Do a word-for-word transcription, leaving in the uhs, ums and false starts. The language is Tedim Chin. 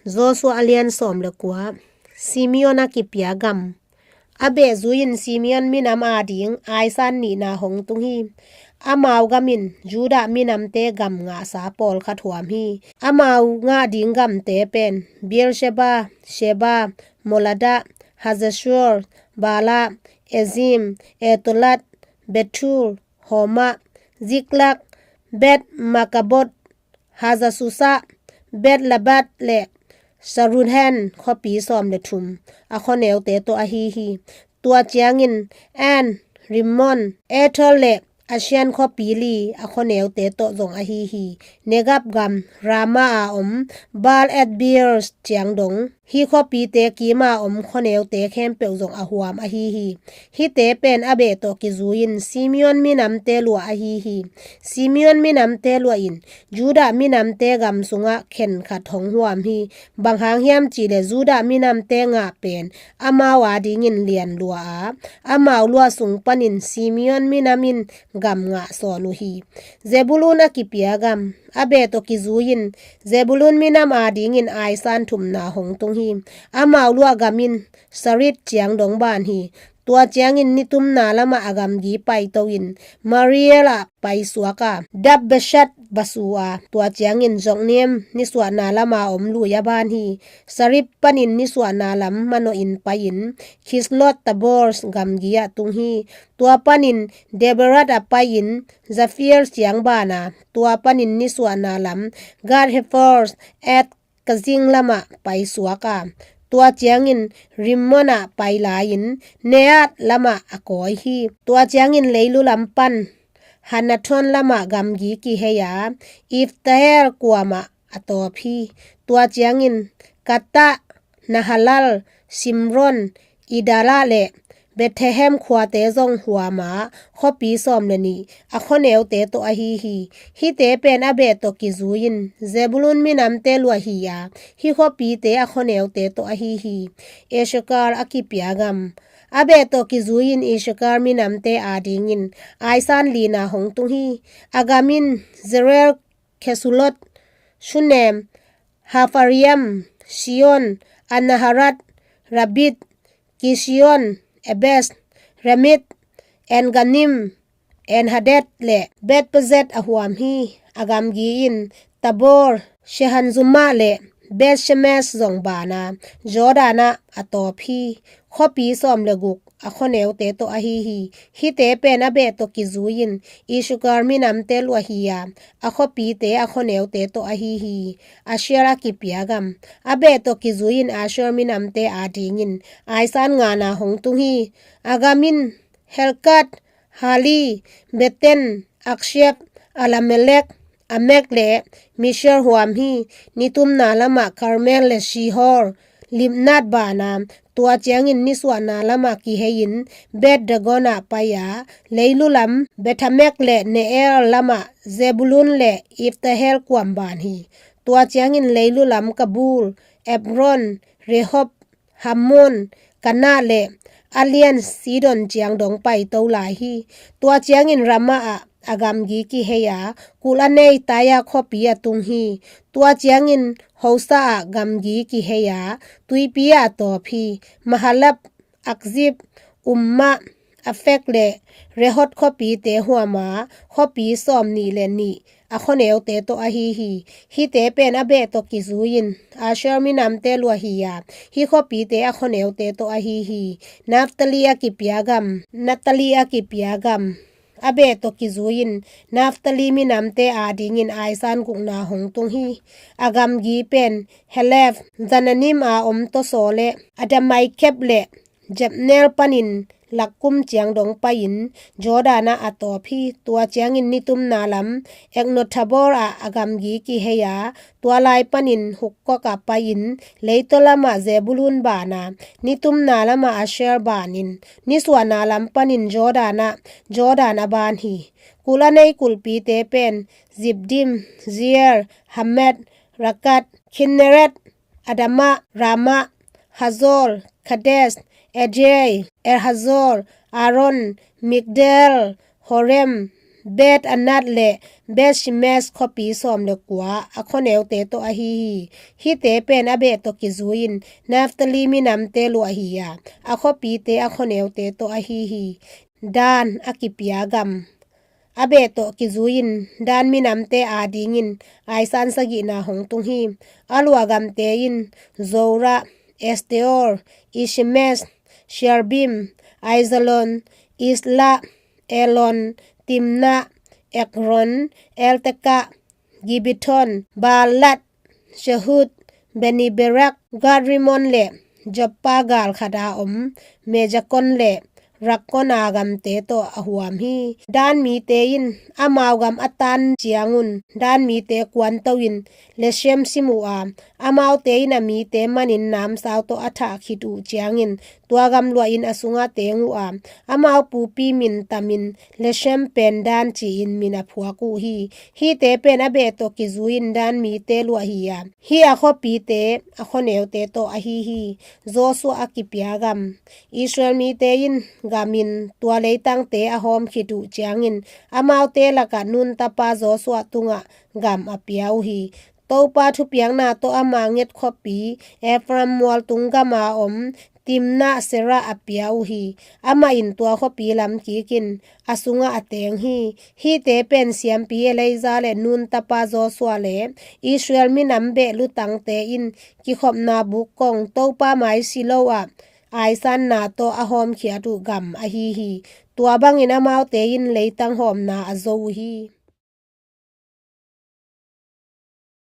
Joshua a lian sawm le kua. Simeon a kipia gam. A beh zui-in Simeon minam ading aisan nihna hong tung hi. Amau gam in Judah minamte gam ngahsa pawlkhat huam hi. Amau ngah ding gamte pen Beersheba, Sheba, Molada, Hazazon, Bala, Ezim, Eltolad, Bethul, Horma, Ziklag, Beth Markaboth, Hazar Susa, Beth Lebaoth le Saruhen khuapi sawm le thum a khuaneute tawh ahi hi. Tua ciangin En, Rimmon, Ethol le Ashan khuapi li a khuaneute tawh zong ahi hi. Negeb gam Rama a om Baal-et-Beer ciang dong, hih khuapite kima om khuaneute khempeuh zong a huam ahi hi. Hihte pen a beh tawh kizui-in Simeon minamte luah ahi hi. Simeon minamte luah in Judah minamte gam sungah khenkhat hong huam hi. Bang hang hiam cihleh Judah minamte ngah pen amau adingin lian lua a, amau luah sung panin Simeon minam in gam ngah sawn uh hi. Zebulun a kipia gam. A beh tawh kizui-in Zebulun minam adingin aisan thumna hong tung hi. Amau luah gam in Sarid ciang dong ban hi. Tua ciangin nitumna lamah a gamgi paito-in Nahaliel ah paisuak a, Dabbeshet va su a, tua ciangin Jokneam nisuahna lama om lui a ban hi. Sarid panin nisuahna lam manawhin pai-in Kislot Tabor gamgi ah tung hi. Tua panin Daberat ah pai-in Japhia ciang ban a, tua panin nisuahna lam Gath-hefer, Eth Kazin lamah paisuak a, tua ciangin Rimmon ah pai lai-in Nead lamah a kawi hi. Tua ciangin leilu lam pan Hanathon lamah gamgi kihei a, Ifta-el kuamah a tawp hi. Tua ciangin Kattah, Nahalal, Simron, Idala le Bethlehem khuate zong huam a, khuapi sawm le nih a khuaneute tawh ahi hi. Hihte pen a beh tawh kizui-in Zebulun minamte luah hi a, hih khuapite a khuaneute tawh ahi hi. Issakar a kipia gam. A beh tawh kizui-in Issakar minamte adingin aisan lina hong tung hi. A gam in Zerah, Kesulot, Shunem, Hapharaim, Zion, Anaharath, Rabbith, Kizion, Ebez, Ramoth, En-gannim, En-hadad le Beth-pelet a huam hi. A gamgi in Tabor, Shahazumah le Beth-shemesh zong ban a, Jordan ah a tawp hi. Khuapi sawm le guk a khuaneute tawh ahi hi. Hihte pen a beh tawh kizui-in Issakar minamte luah hi a, a khuapite a khuaneute tawh ahi hi. Asher a kipia gam. A beh tawh kizui-in Asher minamte adingin aisan ngana hong tung hi. A gam in Helkat, Hali, Beten, Akzib, Alamelek, Amek le Misal huam hi. Nitumna lamah Karmel le Sihor, Libnat ban a, tua ciangin nisuahna lamah kihei-in Beth-dagon ah pai a, leilu lam Beth-emek le Neiel lamah Zebulun le Ifta-el kuam ban hi. Tua ciangin leilu lam Kabul, Ebron, Rehob, Hammon, Kanah le a lian Sidon ciang dong paito lai hi. Tua ciangin Ramah ah a gamgi kihei a, kulh a nei Taia khuapi a tung hi. Tua ciangin Hosa ah gamgi kihei a, tuipi ah a tawp hi. Mahalab, Akzib, Ummah, Aphek le Rehob khuapite huam a, khuapi sawm nih le nih a khuaneute tawh ahi hi. Hihte pen a beh tawh kizui-in Asher minamte luah hi a, hih khuapite a khuaneute tawh ahi hi. Naphtali a kipia gam. Naphtali a kipia gam. A beh tawh kizui-in Naphtali minamte adingin aisan gukna hong tung hi. A gamgi pen Helef, Zaanannim a om Toso le Adami-keb le Jabneel panin Lakkum ciang dong pai-in Jordan ah a tawp hi. Tua ciangin nitumna lam Eknoth-tabor ah a gamgi kihei a, tua lai panin Hukkok ah pai-in leitaw lamah Zebulun ban a, nitumna lamah Asher banin nisuahna lam panin Jordan ah, Jordan a ban hi. Kulh a nei kulhpite pen Ziddim, Zeir, Hammath, Rakkath, Kinnereth, Adamah, Ramah, Hazor, Kadesh, Edrei, En-hazor, Aron, Migdal, Horem, Beth-anat le Beth-shemesh khuapi sawm le kua, a khuaneute tawh ahi hi. Hihte pen a beh tawh kizui-in Naphtali minamte luah hi a, a khuapite a khuaneute tawh ahi hi. Dan a kipia gam. A beh tawh kizui-in Dan minamte adingin aisan sagihna hong tung hi. A luah gamte in Zorah, Estaol, Irshemesh, Shealbim, Aizalon, Isla, Elon, Timna, Ekron, Elteka, Gibbeton, Baalat, Shahut, Beni-berek, Gath-rimon le Joppa gal khata om Mezakon le Rakkon a gamte tawh a huam hi. Dan mite in amau gam a tan ciangun Dan mite kuanto-in Leshem sim uh a, amaute in a mite manin namsau tawh a thah khit uh ciangin tua gam luahin a sungah teng uh a, amau pupi min tamin Leshem pen Dan ci-in min a phuak uh hi. Hihte pen a beh tawh kizui-in Dan mite luah hi a, hih a khuapite a khuaneute tawh ahi hi. Joshua a kipia gam. Israel mite in gamin tua leitangte a hawm khit uh ciangin amaute lakah Nun tapa Joshua tungah gam a pia uh hi. Topa thupiakna tawh ama nget khuapi Ephraim mualtung gama om Timna-serah a pia uh hi. Amah in tua khuapi lam kikin a sungah a teng hi. Hihte pen siampi Eleazar le Nun tapa Joshua le Israel minam beh lutangte in kikhopna buk kong Topa mai Shiloh ah aisanna tawh a hawmkhiat uh gam ahi hi. Tua bangin amaute in leitang hawmna a zo uh hi.